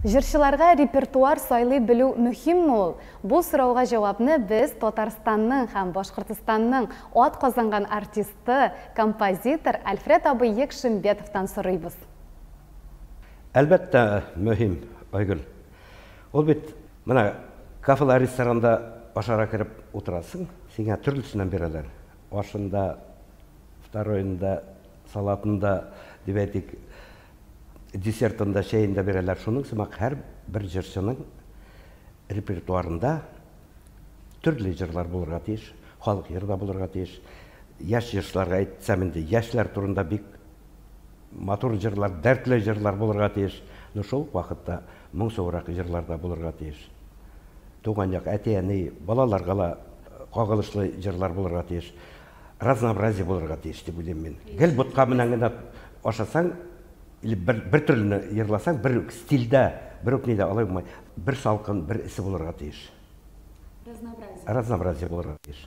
Җырчыларга репертуар сайлый белү мөһимме ул? Бу сорауга җавапны без Татарстанның һәм Башкортстанның атказанган артисты, композитор Альфред абый Якшимбетовтан сорыйбыз. Әлбәттә, мөһим, Айгөл. Ул бит менә кафела, ресторанда ашарга кереп утырасың, сиңа төрлесеннән бирәләр. Ашын да, второен да, салатын да, дип әйтик, десертын да, чәен дә бирәләр. Шуның сымак һәр бер җырчының репертуарында төрле җырлар булырга тиеш, халык җыры да булырга тиеш. Яшь җырчыларга әйтсәм инде, яшьләр турында бик матур җырлар, дәртле җырлар булырга тиеш. Но шул ук вакытта моңсурак җырлар да булырга тиеш. Туган як, әти-әни, балаларга ла кагылышлы җырлар булырга тиеш. Разнообразие булырга тиеш дип уйлыйм мин. Гел ботка белән генә ашасаң, или бер, бер төрлене җырласаң, бер үк стильдә, бер үк нидә, алай булмый. Бер салкын, бер эсе булырга тиеш. Разнообразие. Разнообразие булырга тиеш.